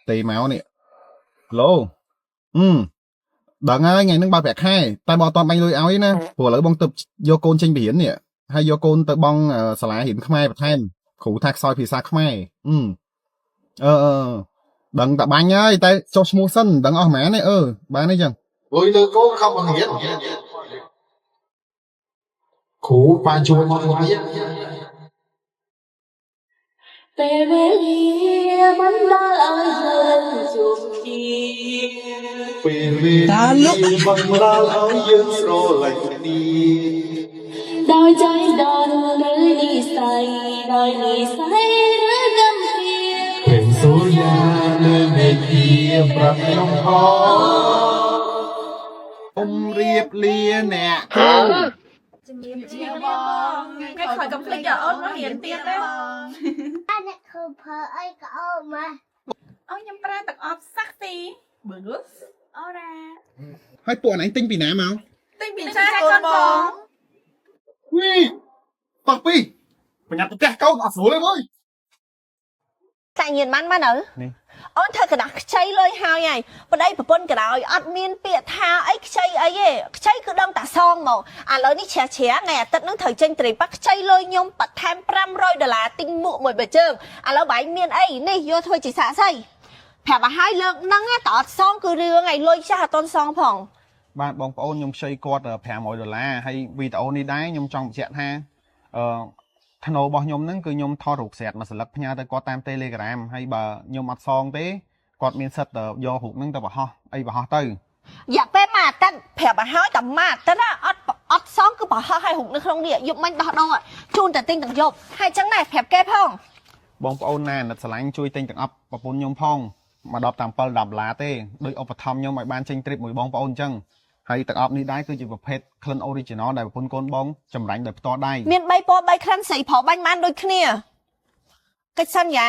ទេមកនេះឡូអឺដឹងហើយថ្ងៃហ្នឹងបើប្រាក់ខែតែបងអត់ទាន់បាញ់លុយឲ្យណាព្រោះឥឡូវបងទៅយកកូនចេញពីរៀននេះហើយយកកូនទៅបងសាលារៀនខ្មែរបន្ថែមគ្រូថាខ្សោយភាសាខ្មែរអឺអឺអឺដឹងតែបាញ់ហើយតែចុះឈ្មោះសិនដឹងអស់ហ្មងទេអឺបានទេចឹងលុយលើកូនខំបង្រៀនគ្រូបានជួយមកថ្ងៃ ពេលវេលាមិនដល់ឲ្យយើងជួបគ្នា ពេលវេលាបង្ដល់ឲ្យយើងស្រឡាញ់គ្នា ដោយចៃដន្យឬនិស័យដោយនិស័យឬកំព្រា ព្រះសូរិយាលើមេឃាប្រាប់ខ្ញុំផងអ៊ំរៀបលាអ្នកគ្រូ ជំរាបជាបងថ្ងៃក្រោយកុំភ្លេចយកអូនមករៀនទៀតណា អ្នកគ្រូប្រើអីក៏អូមក អូខ្ញុំប្រើទឹកអប់សាក់ស៊ី Burgers អូរ៉ា ហើយពួកអនឯងទិញពីណាមក ទិញពីចាកូនបង វីតោះពីបញ្ញាប់ទៅផ្ទះកូនអត់ស្រួលទេមើយ តែញៀនបានបាននៅ នេះ អូនធ្វើกระดาษខ្ចីលុយហើយហើយប្តីប្រពន្ធក៏ដោយអត់មានពាក្យថាអីខ្ចីអីទេខ្ចីគឺដឹងតាសងមកឥឡូវនេះជ្រះជ្រះថ្ងៃអាទិត្យនឹងត្រូវចេញត្រីប៉ាខ្ចីលុយខ្ញុំបន្ថែម500ដុល្លារទិញមួកមួយបើជើងឥឡូវបែងមានអីនេះយកធ្វើជាសាក់សីប្រាប់ឲ្យហើយលើកហ្នឹងណាតើអត់សងគឺរឿងហើយលុយចាស់អត់ទាន់សងផង បាទបងប្អូនខ្ញុំខ្ចីគាត់500ដុល្លារហើយវីដេអូនេះដែរខ្ញុំចង់បញ្ជាក់ថាអឺធ្នូរបស់ខ្ញុំហ្នឹងគឺខ្ញុំថតរូបស្រាតមួយសន្លឹកផ្ញើទៅគាត់តាម Telegram ហើយបើខ្ញុំអត់សងទេគាត់មានសិទ្ធិយករូបហ្នឹងទៅបង្ហោះអីបង្ហោះទៅ រយៈពេលមួយអាទិត្យប្រាប់ឲ្យហើយតែមួយអាទិត្យណាអត់អត់សងគឺប្រហោះឲ្យរូបនៅក្នុងនេះយប់មិញដោះដងជូនតែទិញទាំងយប់ហើយចឹងដែរប្រាប់គេផង បងប្អូនណាអាណិតស្រឡាញ់ជួយទិញទាំងអប់ប្រពន្ធខ្ញុំផងមកដល់តាម7 10ដុល្លារទេដោយឧបត្ថម្ភខ្ញុំឲ្យបានចេញ trip មួយបងប្អូនអញ្ចឹងហើយទាំងអប់នេះដែរគឺជាប្រភេទក្លិន original ដែលប្រពន្ធកូនបងចម្រាញ់ដោយផ្ទាល់ដៃ មាន3ពណ៌3ក្លិនស្រីប្រុសបាញ់បានដូចគ្នាកិច្ចសន្យា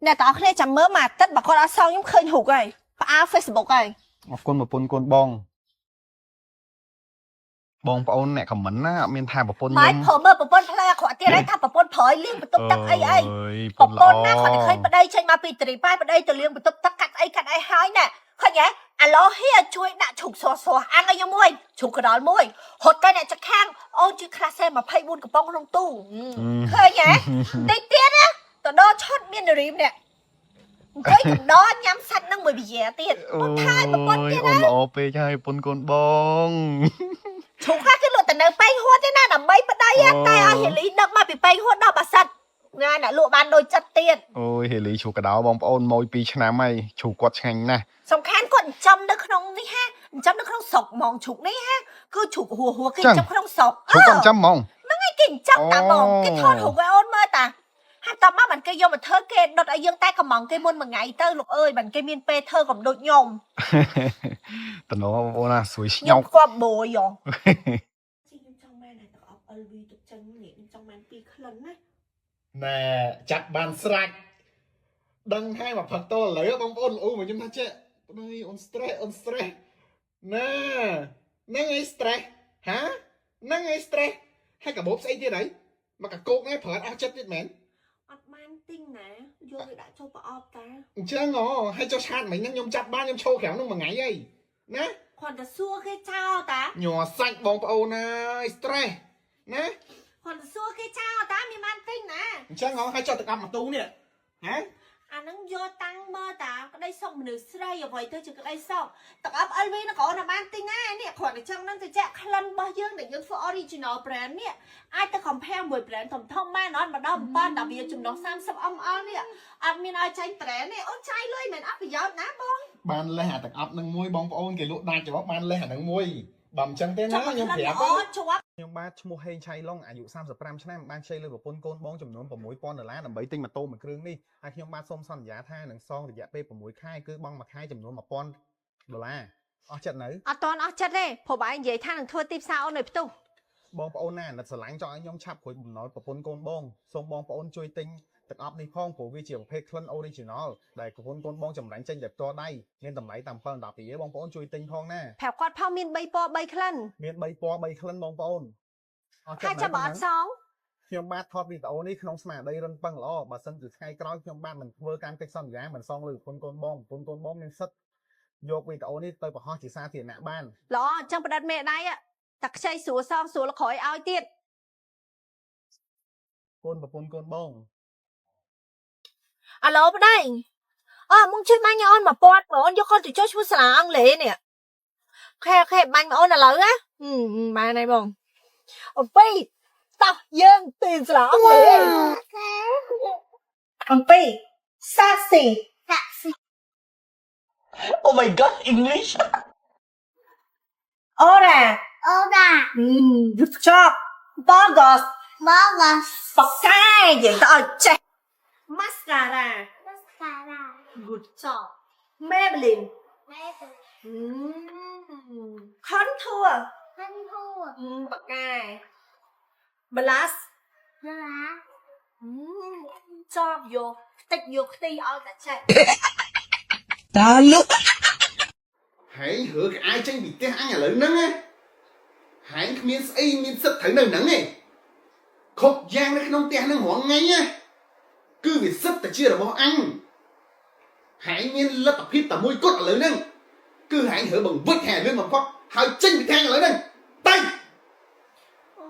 អ្នកទាំងអស់គ្នាចាំមើលមួយអាទិត្យបើគាត់អត់សងខ្ញុំឃើញរូបហើយផ្អើល Facebook ហើយ អរគុណប្រពន្ធកូនបងបងប្អូនអ្នកខមមិនណាអត់មានថាប្រពន្ធ ម៉េ ខ្ញុំ ចព្រមមើលប្រពន្ធផ្លែអាក្រក់ទៀតហើយថាប្រពន្ធប្រយលាងបន្ទប់ទឹកអីអី ប្រ ប្រពន្ធណាគាត់តែឃើញប្តីចេញមកពីត្រីប៉ែប្តីទៅលាងបន្ទប់ទឹកកាត់អីកាត់អីហើយណាឃើញហ៎អាឡូហៀជួយដាក់ជ្រូកសសអាំងឲ្យខ្ញុំមួយជ្រូកកណ្ដុរមួយហត់ទៅអ្នកចិត្តខាងអូនជួយខ្លះសេ24កំប៉ុងក្នុងទូឃើញហ៎តិចទៀតណាទៅដល់ឈុតមាននារីម្នាក់អង្គុយកណ្ដរញ៉ាំសាច់នឹងមួយវិយាទៀតអូនថែប្រពន្ធទៀត អូនល្អពេកហើយប្រពន្ធកូនបង ជ្រូកខ្លះគេលក់តែនៅប៉េងហួតទេណាដើម្បីប្តីតែឲ្យហេលីដឹកមកពីប៉េងហួតដល់បាសិតណាអ្នកលក់បានដូចចិត្តទៀត អូយហេលីជ្រូកកដោបងប្អូនម៉ួយ2ឆ្នាំហើយជ្រូកគាត់ឆ្ងាញ់ណាស់ សំខាន់គាត់ចិញ្ចឹមនៅក្នុងនេះហាចិញ្ចឹមនៅក្នុងស្រុកហ្មងជ្រូកនេះហាគឺជ្រូកហួរហួរគេចិញ្ចឹមក្នុងស្រុក ជ្រូកគាត់ចាំហ្មង ហ្នឹងឯងគេចិញ្ចឹមតាហ្មងគេថតរូបឲ្យអូនមើលតាហើយតមកបានគេយកមកធ្វើគេដុតឲ្យយើងតែកំងគេមុនមួយថ្ងៃទៅលោកអើយបានគេមានពេលធ្វើកំដូចខ្ញុំ តំណបងប្អូនណាស្រួយស្ ខ្ញុំ ញោក គប់បួយហ៎ខ្ញុំចង់បានតែទឹកអប់ LV ទឹកចឹងនេះខ្ញុំចង់បានពីរក្លិនណា ណែចាត់បានស្រាច់ដឹងហើយមកផឹកតឥឡូវបងប្អូនអូមកខ្ញុំថាចេះប្តីអូន stress អូន stress ណែហ្នឹងឯង stress ហាហ្នឹងឯង stress ហើយកបោបស្អីទៀតហើយមកកកោកនេះប្រើអស់ចិត្តទៀតមែន អត់បានទិញណាយកវាដាក់ចូលប្រអប់តា អញ្ចឹងហ៎ហើយចុះឆាតមិញហ្នឹងខ្ញុំចាប់បានខ្ញុំឈរក្រៅហ្នឹងមួយថ្ងៃហើយណា គ្រាន់តែសួរគេចោលតា ញ័រសាច់បងប្អូនអើយ stress ណា គ្រាន់តែសួរគេចោលតាមានបានទិញណា អញ្ចឹងហ៎ហើយចុះទឹកអប់មួយទូនេះហ៎ អាហ្នឹងយកតាំងមើលតាក្តីសុខមនុស្សស្រីអ្វីទៅជាក្តីសុខទឹកអប់ LV ហ្នឹងក៏អូនបានទិញដែរនេះគ្រាន់តែចឹងហ្នឹងទៅចាក់ក្លិនរបស់យើងដែលយើងធ្វើ original brand នេះអាចទៅ compare មួយ brand ធំធំបានអត់ម្ដង7ដល់វាចំណុះ30 ml នេះអត់មានឲ្យចាញ់ brand ទេអូនចាយលុយមិនអត់ប្រយោជន៍ណាបង បានលេះអាទឹកអប់នឹងមួយបងប្អូនគេលក់ដាច់ច្បបានលេះអានឹងមួយបើមិនចឹងទេណា ចុះ ខ្ញុំ ក្លិន ប្រាប់ ល្អជាប់ ខ្ញុំបាទឈ្មោះហេងឆៃឡុងអាយុ35ឆ្នាំបានខ្ចីលុយប្រពន្ធកូនបងចំនួន6000ដុល្លារដើម្បីទិញម៉ូតូមួយគ្រឿងនេះហើយខ្ញុំបាទសូមសន្យាថានឹងសងរយៈពេល6ខែគឺបង់មួយខែចំនួន1000ដុល្លារអស់ចិត្តនៅ អត់តន់អស់ចិត្តទេព្រោះបងឯងនិយាយថានឹងធ្វើទីផ្សារអូននៅផ្ទុះ បងប្អូនណាអាណិតស្រឡាញ់ចង់ឲ្យខ្ញុំឆាប់គ្រួចបំណុលប្រពន្ធកូនបងសូមបងប្អូនជួយទិញទឹកអប់នេះផងព្រោះវាជាប្រភេទក្លិន original ដែលប្រពន្ធកូនបងចម្រាញ់ចេញតែផ្ទាល់ដៃមានតម្លៃតាម7 10រៀលបងប្អូនជួយទិញផងណា ប្រាប់គាត់ផងមាន3ពណ៌3ក្លិន មាន3ពណ៌3ក្លិនបងប្អូនអស់ ហើយចាំ ចិត្ត បើអត់សង ខ្ញុំបាទថតវីដេអូនេះក្នុងស្មារតីរឹងប៉ឹងល្អបើសិនជាថ្ងៃក្រោយខ្ញុំបាទមិនធ្វើការកិច្ចសន្យាមិនសងលុយប្រពន្ធកូនបងប្រពន្ធកូនបងមានសិទ្ធិយកវីដេអូនេះទៅបង្ហោះជាសាធារណៈបាន ល្អអញ្ចឹងផ្ដិតមេដៃតែខ្ចីស្រួលសងស្រួលក្រោយឲ្យទៀត កូនប្រពន្ធកូនបង អាឡូប្តីអូមកជួយបាញ់ឲ្យអូន1000បងអូនយកកូនទៅចុះឈ្មោះសាលាអង់គ្លេសនេះ OK OK បាញ់អូនឥឡូវណាបានហើយបងអូនពីតោះយើងទីសាលាអង់គ្លេសអូនពីសាស៊ី សាក់ស៊ី Oh my god, English. អូរ៉ា អូរ៉ា good job Bogos បង បកកែនិយាយទៅឲ្យចេះ mascara mascara good job Maybelline មែន contour contour បកកែ blush ឡា ចប់យកខ្ទេចយកខ្ទីឲ្យតែចេះ តាលុ ហែងរើក្អាយចេញពីផ្ទះអញឥឡូវហ្នឹងណាហែងគ្មានស្អីមានសិទ្ធត្រូវនៅហ្នឹងទេគ្រប់យ៉ាងនៅក្នុងផ្ទះហ្នឹងរាល់ថ្ងៃណាគឺវាសិទ្ធតែជារបស់អញហែងមានលទ្ធភាពតែមួយគត់ឥឡូវហ្នឹងគឺហែងរើបង្វិចហែងលឿនបំផុតហើយចេញពីផ្ទះឥឡូវហ្នឹងទៅ អូ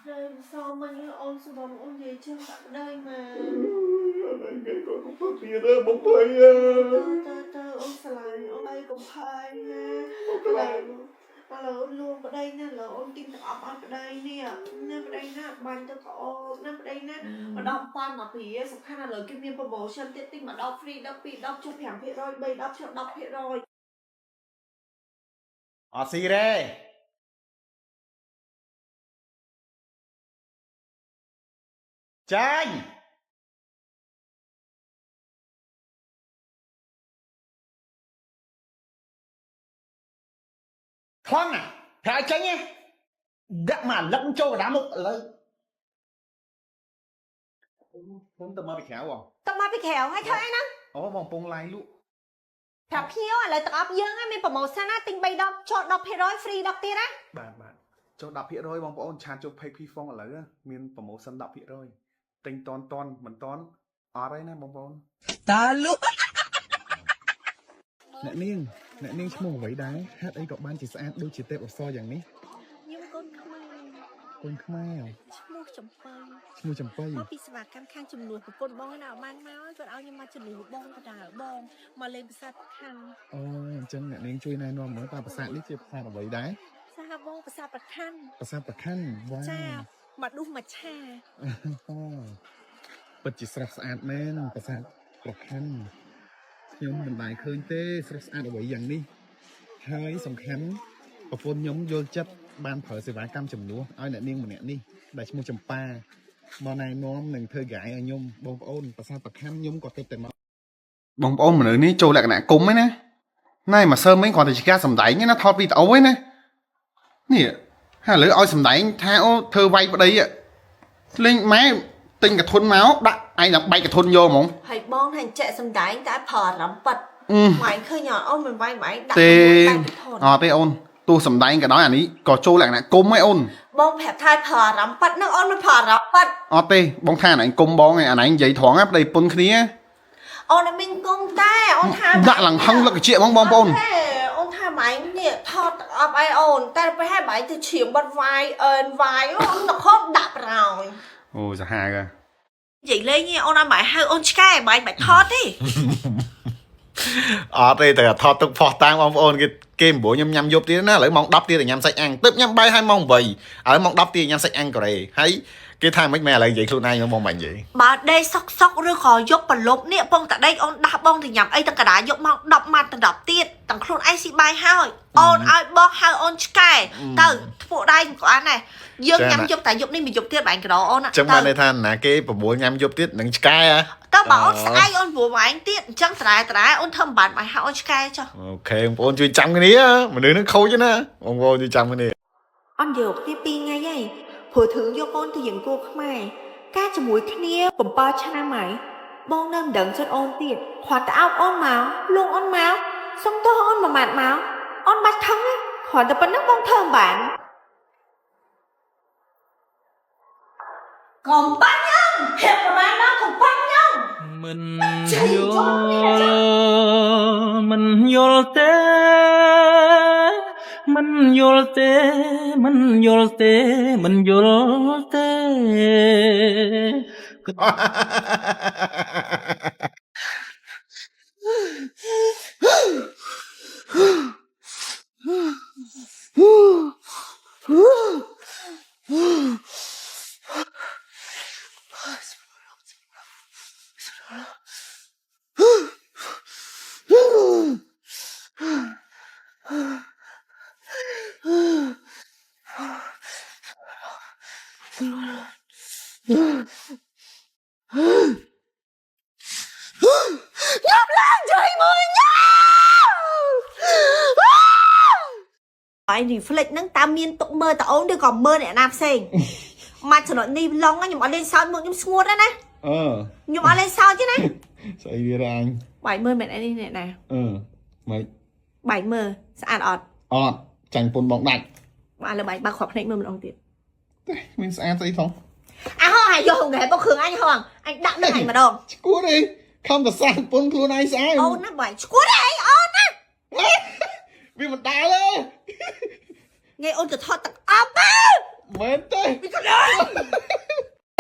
ព្រមសមមិញអូនសម្រាប់អូននិយាយចឹងដាក់ប្តីមក គេក៏កំពុងទៀតបងភ័យ ទៅទៅទៅអូនស្រឡាញ់អូនឲ្យកុំភ័យណាឥឡូវឥឡូវលួងប្តីណាឥឡូវអូនទិញទឹកអប់ឲ្យប្តីនេះណាប្តីណាបាញ់ទៅក្អូបណាប្តីណាម្ដងពាន់មកពីសំខាន់ឥឡូវគេមាន promotion ទៀតទិញម្ដង free ដល់2 10ចុះ5% 3 10ចុះ10% អត់ស៊ីរ៉េចាញ់ខ្លាំងណាស់ប្រែចេញណាដាក់មកលឹកចូលកណ្ដាលមុខឥឡូវខ្ញុំទៅមកពីក្រៅហ៎ ទៅមកពីក្រៅហើយធ្វើអីណា អូបងពងឡាយលក់ ប្រាប់ភ្ញៀវឥឡូវទឹកអប់យើងហ្នឹងមាន promotion ណាទិញ3ដបចុះ10% free 10ទៀតណា បាទបាទចូល10%បងប្អូនឆាតចូល page P Fong ឥឡូវណាមាន promotion 10%ទិញតនតនមិនតនអត់ហើយណាបងប្អូន តាលុ អ្នកនាងអ្នកនាងឈ្មោះអ្វីដែរហេតុអីក៏បានជាស្អាតដូចជាទេពអប្សរយ៉ាងនេះ ខ្ញុំកូនខ្មែរ កូនខ្មែរហ៎ ឈ្មោះចំពៅ ឈ្មោះចំបៃ មកពីសេវាកម្មខាងជំនួសប្រពន្ធបងណាអត់បានមកគាត់ឲ្យខ្ញុំមកជំនួសបងបដាបងមកលេងប្រាសាទប្រខាំ អូអញ្ចឹងអ្នកនាងជួយណែនាំមើលតើប្រាសាទនេះជាប្រាសាទអ្វីដែរ សាបងប្រាសាទប្រខាំ ប្រាសាទប្រខណ្ឌវ៉ា ចាមកដុះមកឆា អូពិតជាស្រស់ស្អាតមែនប្រាសាទប្រខណ្ឌខ្ញុំមិនដែលឃើញទេស្រស់ស្អាតអ្វីយ៉ាងនេះហើយសំខាន់ប្រពន្ធខ្ញុំយល់ចិត្តបានប្រើសេវាកម្មជំនួសឲ្យអ្នកនាងម្នាក់នេះដែលឈ្មោះចម្ប៉ាមកណែនាំនិងធ្វើហ្គាយឲ្យខ្ញុំបងប្អូនប្រាសាទប្រខណ្ឌខ្ញុំក៏ទើបតែមកបងប្អូនមនុស្សនេះចូលលក្ខណៈគុំឯណាណែមកសើមិញគ្រាន់តែជាការសម្ដែងឯណាថតវីដេអូឯណានេះហើយឥឡូវឲ្យសម្ដែងថាអូធ្វើវាយប្តីលេងម៉ែទិញកធុនមកដាក់ឯងដល់បែកកធុនយកហ្មង ហើយបងថាចេះសំដែងតែប្រើអារម្មណ៍ប៉ិត អឺ ម៉ែឃើញអត់អូនមិនវាយម៉ែដាក់ ទេ តែធន អត់ទេអូនទោះសម្ដែងក៏ដោយអានេះក៏ចូលលក្ខណៈគុំឯអូន បងប្រាប់ថាប្រើអារម្មណ៍ប៉ិតនឹងអូនមិនប្រើអារម្មណ៍ប៉ិត អត់ទេបងថាអាណឯងគុំបងឯងអាណឯងនិយាយត្រង់ណាប្តីពុនគ្នា អូនអត់មានគុំតែអូនថា ដាក់ឡើងហឹងលឹកជាហ្មងបងប្អូន ទេអូនថាម៉ែនេះថតទឹកអប់ឲ្យអូនតែពេលហើយម៉ែទៅឈាមបាត់វាយអិនវាយអូនទៅខំដាក់ប្រោយ អូសាហាវ និយាយលេងអូនឲ្យម៉ែហៅអូនឆ្កែម៉ែមិនថតទេ អត់ទេតែថតទុកផុសតាំងបងប្អូនគេគេ9ខ្ញុំញ៉ាំយប់ទៀតណាឥឡូវម៉ោង10ទៀតញ៉ាំសាច់អាំងទើបញ៉ាំបាយហើយម៉ោង8ឥឡូវម៉ោង10ទៀតញ៉ាំសាច់អាំងកូរ៉េហើយគេថាមិនមែនឥឡូវនិយាយខ្លួនឯងបងបាញ់និយាយ បើដេកសុកសុកឬក៏យប់ប្រលប់នេះពងតដេកអូនដាស់បងទៅញ៉ាំអីទាំងកដាយប់ម៉ោង10ម៉ាត់ដល់10ទៀតទាំងខ្លួនឯងស៊ីបាយហើយអូនឲ្យបងហៅអូនឆ្កែទៅធ្វើដៃក៏អានដែរយើងញ៉ាំយប់តែយប់នេះមួយយប់ទៀតបែងក្រអូន ចឹងបានន័យថាណាគេ9ញ៉ាំយប់ទៀតនឹងឆ្កែហ៎ តើបើអូនស្អែកអូនព្រោះឯងទៀតអញ្ចឹងត្រែត្រែអូនធ្វើមិនបានបាយហៅអូនឆ្កែចុះ OK បងប្អូនជួយចាំគ្នាមនុស្សនឹងខូចណាបងប្អូនជួយចាំគ្នា អត់យកគ្នា2ថ្ងៃហើយព្រោះถืយកកូនទៅរៀនគួរខ្មែរការជាមួយគ្នា7ឆ្នាំហើយបងនៅមិនដឹងចិត្តអូនទៀតគ្រាន់តែអោបអូនមកលួងអូនមកសុំទោសអូនមួយម៉ាត់មកអូនបាច់ខឹងទេគ្រាន់តែប៉ុណ្្នឹងបងធ្វើមិនបាន កុំបាញ់ខ្ញុំហៀបប្រហែលដល់កុំបាញ់ខ្ញុំ មិន ចៃ យ ចង់នេះណាចា ល់មិនយល់ទេមិនយល់ទេមិនយល់ទេមិនយល់ទេ ខ្ញុំឡើងជ័យមួយញ៉ាអញ reflect ហ្នឹងតើមានទុកមើលតអូនឬក៏មើលអ្នកណាផ្សេងមកចំណុចនេះឡងខ្ញុំអត់លេងសើចមកខ្ញុំស្ងួតណាស់ណា អឺ ខ្ញុំអត់លេងសើចទេណា ស្អីវារ៉ាញ បាយមើលមែនអីនេះអ្នកណា អឺម៉េច បាយមើលស្អាតអត់ អត់ចាញ់ពុនបងដាច់ បាទលើបាយបើកគ្រាប់ភ្នែកមើលម្ដងទៀត ទេមានស្អាតស្អីថង អាហោះអាយកង៉ែបោកគ្រឿងអញហងអញដាក់នឹងអញម្ដង ឈួតអីខំតែសាកពុនខ្លួនឯងស្អាត អូនណាបាយឈួតអីអូនណា វាមិនដើរទេ ថ្ងៃអូនទៅថតទឹកអប់ មែនទេ